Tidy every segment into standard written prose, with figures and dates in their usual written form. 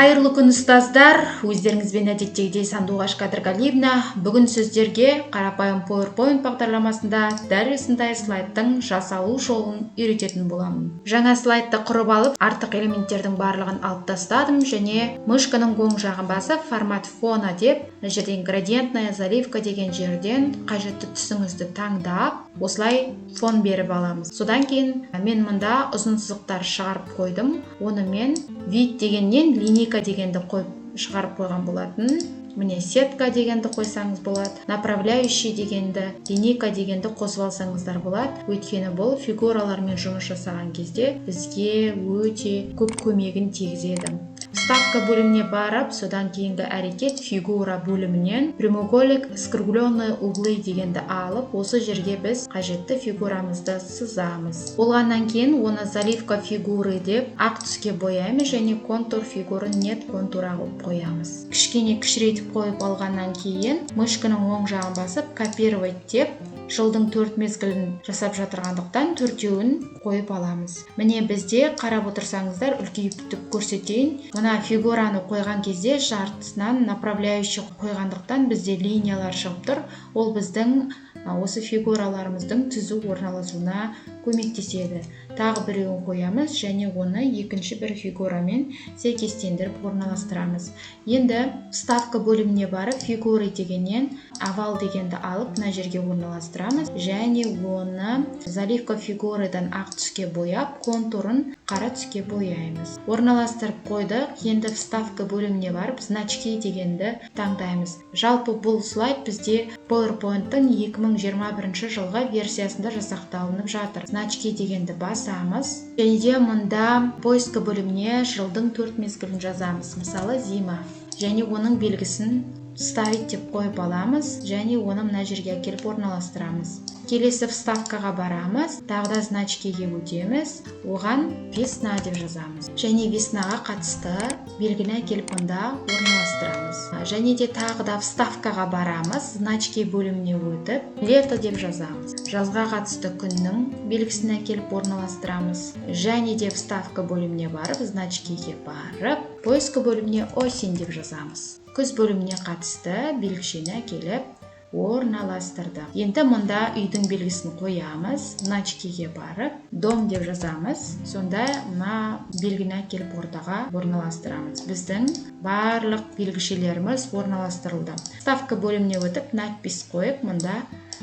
Қайырлы күн, ұстаздар! Өздеріңізбен әдеттегідей Сандуғаш Қадырғалиевна. Бүгін сіздерге қарапайым PowerPoint бағдарламасында дәл осындай слайдтың жасалу жолын үйрететін боламын. Жаңа слайдты құрып алып, артық элементтердің барлығын алып тастадым және мышканың оң жағын басып, «Формат фона» деп, мына жерден «Градиентная заливка» деген жерден қажетті түсіңізді таңдап, осылай фон беріп аламыз. Содан кейін мен мында ұзын сызықтар шығарып қойдым. Оны мен «Вид» дегеннен «Линейка» дегенді қойып шығарып қойған болатын. Міне, «Сетка» дегенді қойсаңыз болады, «Направляющий» дегенді, «Линейка» дегенді қосып алсаңыздар болады, өйткені бұл фигуралармен жұмыс жасаған кезде бізге өте көп көмегін тигізеді. «Вставка» бөліміне барып, содан кейінгі әрекет «Фигура» бөлімінен «Прямоугольник, скругленные углы» дегенді алып, осы жерге біз қажетті фигурамызды сызамыз. Болғаннан кейін оны «Заливка фигуры» деп ақ түске бояймыз және «Контур фигуры», «Нет контура» қылып қоямыз. Кішкене кішірейтіп қойып алғаннан кейін мышканың оң жағын басып, «Копировать» деп, жылдың төрт мезгілін жасап жатырғандықтан, төртеуін қойып аламыз. Міне, бізде қарап отырсаңыздар, үлкейтіп көрсетейін, мына фигураны қойған кезде жартысынан направляющий қойғандықтан, бізде линиялар шығып тұр. Ол біздің осы фигураларымыздың түзу орналасуына көмектеседі. Тағы біреуін қоямыз және оны екінші бір фигурамен сәйкестендіріп орналастырамыз. Енді «Вставка» бөліміне барып, «Фигуры» дегеннен «Овал» дегенді алып, мына жерге орналастырамыз және оны «Заливка фигуры» дан ақ түске бояп, контурын қара түске бояймыз. Орналастырып қойдық. Енді «Вставка» бөліміне барып, «Значки» дегенді таңдаймыз. Жалпы, бұл слайд бізде PowerPoint-тың 2021 жылғы версиясында жасақталынып жатыр. «Значки» дегенді басамыз және де мұнда «Поиск» бөліміне жылдың төрт мезгілін жазамыз, мысалы, «Зима», және оның белгісін «Вставить» деп қойып аламыз және оны мына жерге әкеліп орналастырамыз. Келесі «Вставка» ға барамыз, тағы да «Значки» ге өтеміз, оған «Весна» деп жазамыз және весна ға қатысты белгіні әкеліп мұнда орналастырамыз. Және де тағы да «Вставка» ға барамыз, «Значки» бөліміне өтіп, «Лето» деп жазамыз, жазға қатысты күннің белгісін әкеліп орналастырамыз. Және де «Вставка» бөліміне барып, «Значки» ге барып, «Поиск» бөліміне «Осень» деп жазамыз, күз бөліміне қатысты белгішені әкеліп орналастырдық. Енді мұнда үйдің белгісін қоямыз. «Значки» ге барып, «Дом» деп жазамыз, сонда мына белгіні әкеліп ортаға орналастырамыз. Біздің барлық белгішелеріміз орналастырылды. «Вставка» бөліміне өтіп, надпись қойып, мұнда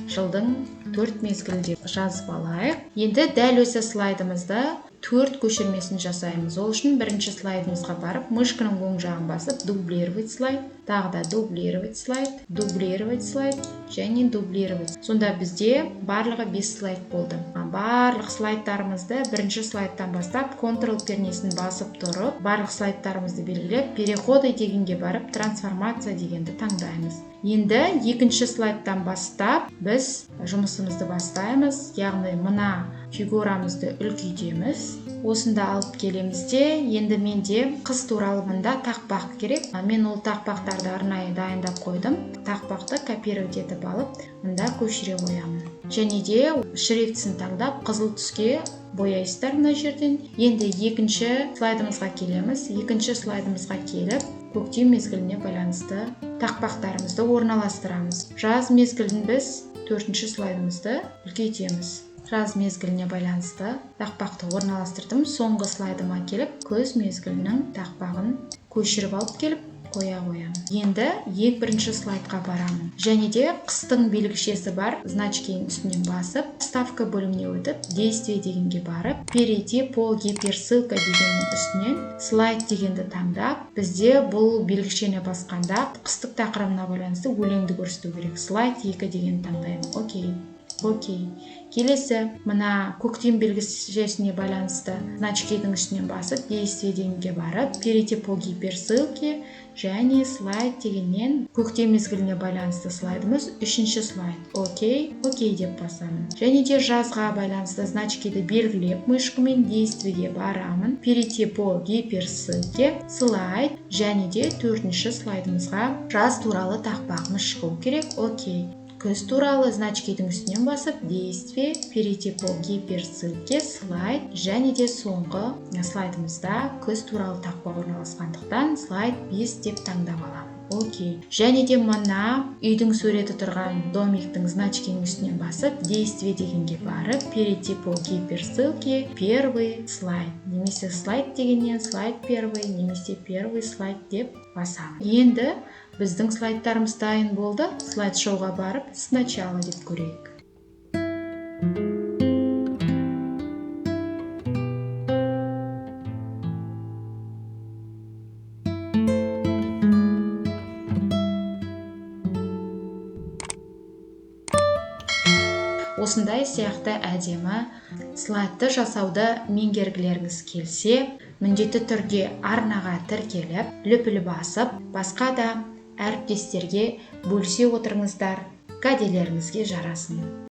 жылдың төрт мезгілі деп жазып алайық. Енді дәл осы слайдымызды төрт көшірмесін жасаймыз. Ол үшін бірінші слайдымызға барып, мышканың оң жағын басып, «Дублировать слайд», тағы да «Дублировать слайд», «Дублировать слайд» және «Дублировать». Сонда бізде барлығы 5 слайд болды. Барлық слайдтарымызды бірінші слайдтан бастап, Ctrl пернесін басып тұрып, барлық слайдтарымызды белгілеп, «Переходы» дегенге барып, «Трансформация» дегенді таңдаймыз. Енді екінші слайдтан бастап біз жұмысымызды бастаймыз, яғни мына фигурамызды үлкейтеміз, осында алып келеміз де, енді менде қыс туралы мында тақпақ керек. Мен ол тақпақтарды арнайы дайындап қойдым. Тақпақты копировать етіп алып, мында көшіре қоямын және де шрифтісін таңдап, қызыл түске бояйсыздар мына жерден. Енді екінші слайдымызға келеміз. Екінші слайдымызға келіп, көктем мезгіліне байланысты тақпақтарымызды орналастырамыз. Жаз мезгілін біз төртінші слайдымызды үлкейтеміз. Жаз мезгіліне байланысты тақпақты орналастырдым. Соңғы слайдыма келіп, күз мезгілінің тақпағын көшіріп алып келіп қоя қоямын. Енді ең бірінші слайдқа барамын және де қыстың белгішесі бар значки нің үстінен басып, «Вставка» бөліміне өтіп, «Действие» дегенге барып, «Перейти по гиперссылка» дегеннің үстінен «Слайд» дегенді таңдап, бізде бұл белгішені басқанда қыстық тақырыбына байланысты өлеңді көрсету керек. «Слайд 2» дегенді таңдаймын. Окей, окей. Келесі мына көктем белгішесіне байланысты значки дің үстінен басып, «Действие» дегенге барып, «Перейти по гиперссылке» және «Слайд» дегеннен көктем мезгіліне байланысты слайдымыз үшінші слайд. Окей, окей деп басамын. Және де жазға байланысты значки ді белгілеп, мышкамен «Действие» ге барамын, «Перейти по гиперссылке», «Слайд» және де төртінші слайдымызға жаз туралы тақпағымыз шығу керек. Окей. Күз туралы значкидің үстінен басып, действие, перейти по гиперссылке, слайд, және де соңғы слайдымызда күз туралы тақпақ орналасқандықтан, слайд 5 деп таңдап аламын. Окей. Және де мына үйдің суреті тұрған домиктің значкінің үстінен басып, действие дегенге барып, перейти по гиперссылке, первый слайд немесе слайд дегеннен слайд первый немесе первый слайд деп басамын. Енді біздің слайдтарымыз дайын болды. Слайд шоуға барып, сначала деп көрейік. Осындай сияқты әдемі слайдты жасауды меңгергілеріңіз келсе, міндетті түрде арнаға тіркеліп, лүпіл басып, басқа да әріптестерге бөлісе отырыңыздар. Кәделеріңізге жарасын!